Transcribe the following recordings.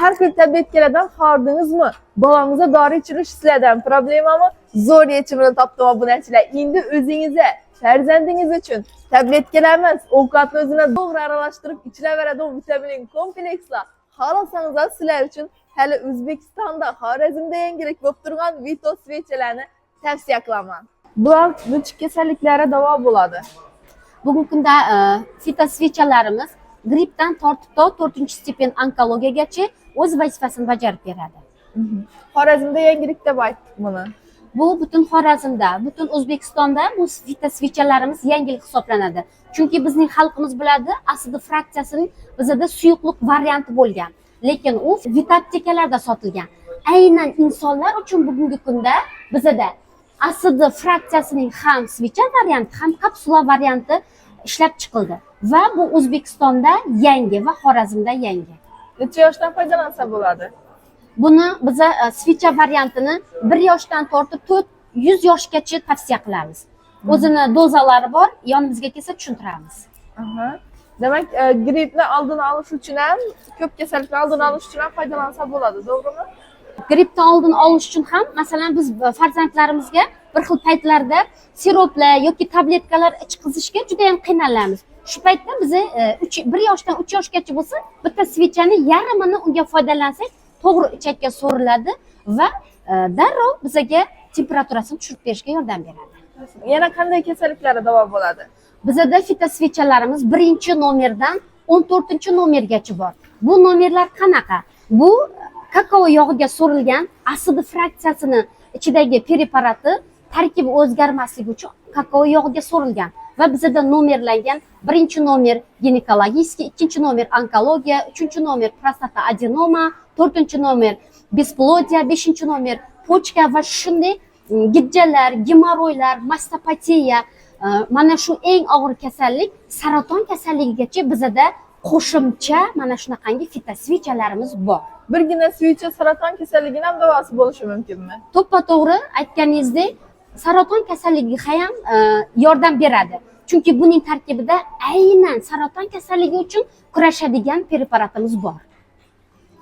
Har xil tabletkalardan hordiñizmi? Bolangizga dori ichirish sizlardan problemami? Zo'r yechimini topdim, obunachilar. Endi o'zingizga, farzandingiz uchun tabletkalar emas, ovqatni o'zini to'g'ri aralashtirib ichilaveradigan vitamin komplekslar. Xohlasangiz, sizlar uchun hali O'zbekistonda, Xorazmda yangilik bo'lib turgan Vito свеча larni tavsiya qilaman. Bular necha kasalliklarga davo bo'ladi? Bugungi kunda фитосвеча larimiz grippdan tortib to to'rtinchi степень onkologiyagacha o'z vazifasini bajarib beradi. Xorazmda yangilik deb aytdik buni. Bu butun Xorazmda, butun O'zbekistonda bu фитосвеча larimiz yangilik hisoblanadi. Chunki bizning xalqimiz biladi, aslida fraksiyasining bizada suyuqlik varianti bo'lgan, lekin u vitaptekalarda sotilgan. Aynan insonlar uchun bugungi kunda bizada ASD fraksiyasining ham свеча varianti, ham kapsula varianti ishlab chiqildi va bu O'zbekistonda yangi va Xorazmda yangi. Necha yoshdan foydalansa bo'ladi? Buni biza свеча variantini 1 yoshdan tortib 400 yoshgacha tavsiya qilamiz. O'zini dozalari bor, yonimizga kelsa tushuntiramiz. Aha. Demak, grippni oldini olish uchun ham, ko'p kasallikni oldini olish uchun ham foydalansa bo'ladi, to'g'rimi? Grippni oldini olish uchun ham, masalan, biz farzandlarimizga bir xil paytlarda siroplar yoki tabletkalar ichqizishga juda yam qiynalamiz. Shu paytda biza 1 yoshdan 3 yoshgacha bo'lsa, bitta свеча ni yarmini unga foydalansak, to'g'ri ichakka so'riladi va darrov bizaga temperaturasini tushirib berishga yordam beradi. Yana qanday kasalliklarga davo bo'ladi? Bizada фитосвеча larimiz birinchi nomerdan 14-nomergacha bor. Bu nomerlar qanaqa? Bu kakao yog'iga so'rilgan ASD fraksiyasini ichidagi preparati tarkibi o'zgarmasligi uchun kakao yog'iga so'rilgan va bizada nomerlangan: birinchi nomer ginekologический, ikkinchi nomer onkologiya, uchinchi nomer prostata adenoma, to'rtinchi nomer бесплодие, beshinchi nomer почка va shunday gijjalar, gemorroylar, mastopatiya, mana shu eng og'ir kasallik saraton kasalligigacha bizada qo'shimcha mana shunaqangi фитосвеча larimiz bor. Birgina свеча saraton kasalligini ham davosi bo'lishi mumkinmi? To'ppa to'g'ri aytganingizdek, saraton kasalligiga ham yordam beradi, chunki buning tarkibida aynan saraton kasalligi uchun kurashadigan preparatimiz bor.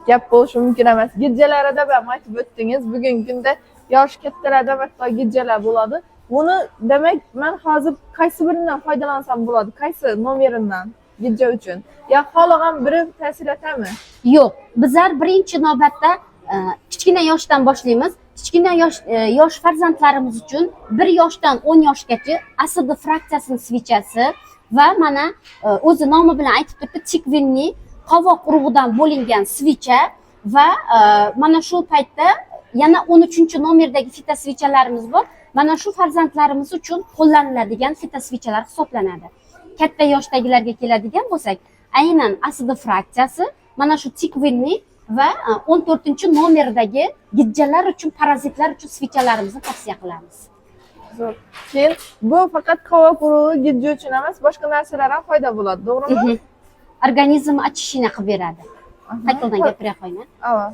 Gap bo'lishi mumkin emas. Gijjalarida ham aytib o'tdingiz. Bugungi kunda yoshi kattalarda ham hatto gijjalar bo'ladi. Buni, demak, man hozir qaysi biridan foydalansam bo'ladi? Qaysi nomeridan gijja uchun? Yo xohlagan biri ta'sir etadimi? Yo'q, bizlar birinchi navbatda kichkina yoshdan boshlaymiz. Kichkina yosh farzandlarimiz uchun 1 yoshdan 10 yoshgacha ASD fraksiyasini свеча si va mana o'zi nomi bilan aytib turibdi, тыквенный qovoq urug'idan bo'lingan свеча va mana shu paytda yana 13-nomerdagi фитосвеча larimiz bor. Mana shu farzandlarimiz uchun qo'llaniladigan фитосвеча lar hisoblanadi. Katta yoshdagilarga keladigan bo'lsak, aynan ASD fraksiyasi, mana shu тыквенный va 14-nomerdagi gijjalar uchun, parazitlar uchun свеча larimizni tavsiya qilamiz. Zo'r. Keyin bu faqat qovoq urug'i gijja uchun emas, boshqa narsalar ham foyda bo'ladi, to'g'rimi? Mhm. Organizm очищение qilib beradi. Qaytadan gapira qo'yma. Ava.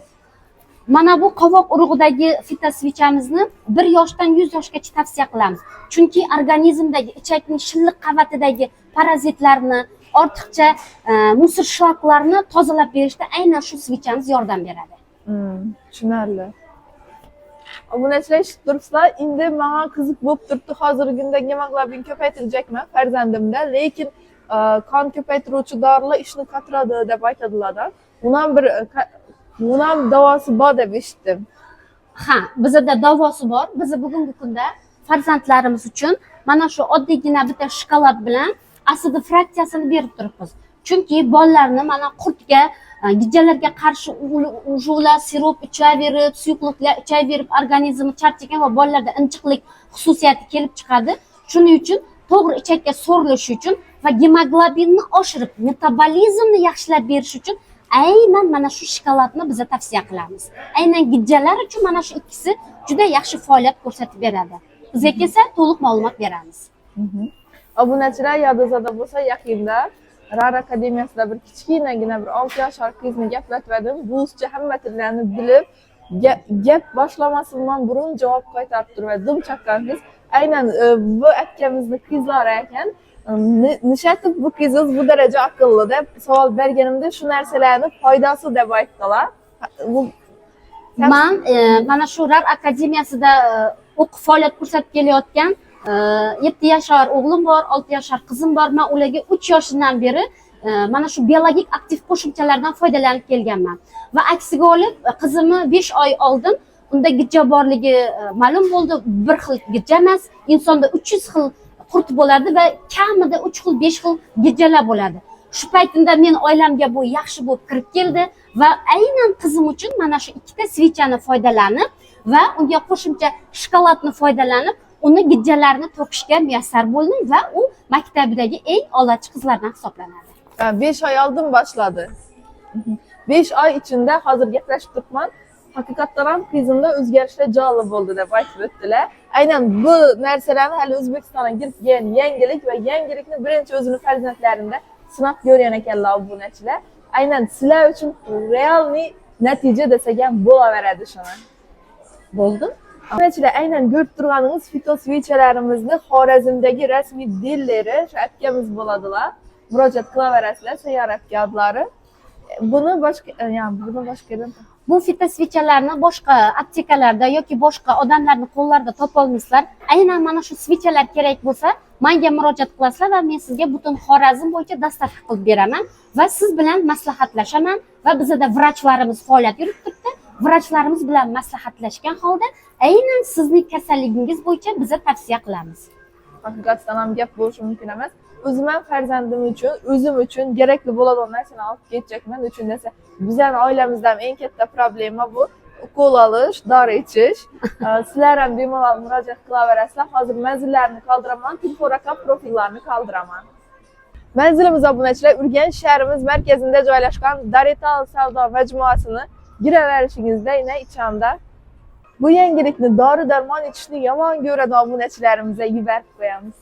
Mana bu qovoq urug'idagi фитосвеча mizni 1 yoshdan 100 yoshgacha tavsiya qilamiz, chunki organizmdagi ichakning shilliq qavatidagi parazitlarni, ortiqcha мусор, shlaklarni tozalab berishda aynan shu свеча miz yordam beradi. Tushunarli. Obunachilar, eshitib turibsizlar. Endi menga qiziq bo'lib turibdi. Hozirgi kunda gemoglobin ko'paytirajakman farzandimda, lekin qon ko'paytiruvchi dorilar ishni qotiradi deb aytadilar. Uni ham bir buni ham davosi bor deb eshitdim. Ha, bizada davosi bor. Biz bugungi kunda farzandlarimiz uchun mana shu oddiygina bitta shokolad bilan ASD fraksiyasini berib turibmiz, chunki bolalarni mana qurtga, gijjalarga qarshi уже ular sirop ichaverib, suyuqliklar ichaverib, organizmi charchagan va bolalarda injiqlik xususiyati kelib chiqadi. Shuning uchun to'g'ri ichakka so'rilishi uchun va gemoglobinni oshirib, metabolizmni yaxshilab berish uchun aynan mana shu shokoladni biza tavsiya qilamiz. Aynan gijjalar uchun mana shu ikkisi juda yaxshi faoliyat ko'rsatib beradi. Bizga kelsa, to'liq ma'lumot beramiz. Obunachilar, yodingizda bo'lsa, yaqinda RAR akademiyasida bir kichkinagina bir 6 yoshli qizni gaplatvadim. Ruscha hamma tillarni bilib, gap boshlamasimdan burun javob qaytarib turibdi. Dum chaqqan qiz. Aynan bu akamizni qizlari ekan. Nishatib bu qizingiz bu daraja aqlli deb savol berganimda, shu narsalarni foydasi deb aytdilar. Bu Man mana shu RAR akademiyasida o'qib faoliyat ko'rsatib kelayotgan 7 yashar o'g'lim bor, 6 yashar qizim bor. Man ularga 3 yoshimdan beri mana shu biologik aktiv qo'shimchalardan foydalanib kelganman. Va aksiga olib qizimni 5 oy oldin unda gijja borligi ma'lum bo'ldi. Bir xil gijja emas, insonda 300 xil qurt bo'ladi va kamida 3 xil, 5 xil gijjalar bo'ladi. Shu paytimda men oilamga bu yaxshi bo'lib kirib keldi va aynan qizim uchun mana shu ikkita свеча ni foydalanib va unga qo'shimcha shokoladni foydalanib, uni gijjalarini to'kishga muyassar bo'ldim va u maktabidagi eng a'lochi qizlardan hisoblanadi. 5 oy oldin boshladi. 5 oy ichida hozir gaplashib turibman. Haqiqatdan ham qizimda o'zgarishlar jonli bo'ldi deb aytib o'tdilar. Aynan bu narsalarni hali O'zbekistonga kirib kelgan yangilik va yangilikni birinchi o'zini farzandlarida sinab ko'rgan ekanlar obunachilar. Aynan sizlar uchun реальный natija desak ham bo'laveradi shuni. Bo'ldi. Obunachilar, aynan ko'rib turganingiz fitosvecha larimizni Xorazmdagi rasmiy dilleri shu akamiz bo'ladilar. Murojaat qilaverasizlar, Sayyor aka adlari. Buni boshqa, ya'ni buni boshqa yerdan Bu fitosvecha larni boshqa aptekalarda yoki boshqa odamlarning qo'llarida topolmaysizlar. Aynan mana shu свеча lar kerak bo'lsa, menga murojaat qilasizlar va men sizga butun Xorazm bo'yicha доставка qilib beraman va siz bilan maslahatlashaman va bizada vrachlarimiz faoliyat yuritib turibdi. Vrachlarimiz bilan maslahatlashgan holda aynan sizning kasalligingiz bo'yicha biza tavsiya qilamiz. Haqiqatdan ham gap bo'lishi mumkin emas. O'zim ham farzandim uchun, o'zim uchun kerakli bo'ladigan narsani olib ketjakman. Uchun desa, bizani oilamizda ham eng katta problema bu ukol olish, dori ichish. Sizlar ham bemalol murojaat qilaverasizlar. Hozir manzillarni qoldiraman, telefon raqam, profillarni qoldiraman. Manzilimiz, obunachilar, Urganch shahrimiz markazida joylashgan Darital savdo majmuasini giraverishingizda ina ichamda bu yangilikni dori darmon ichishni yomon ko'radigan obunachilarimizga yuborib qo'yamiz.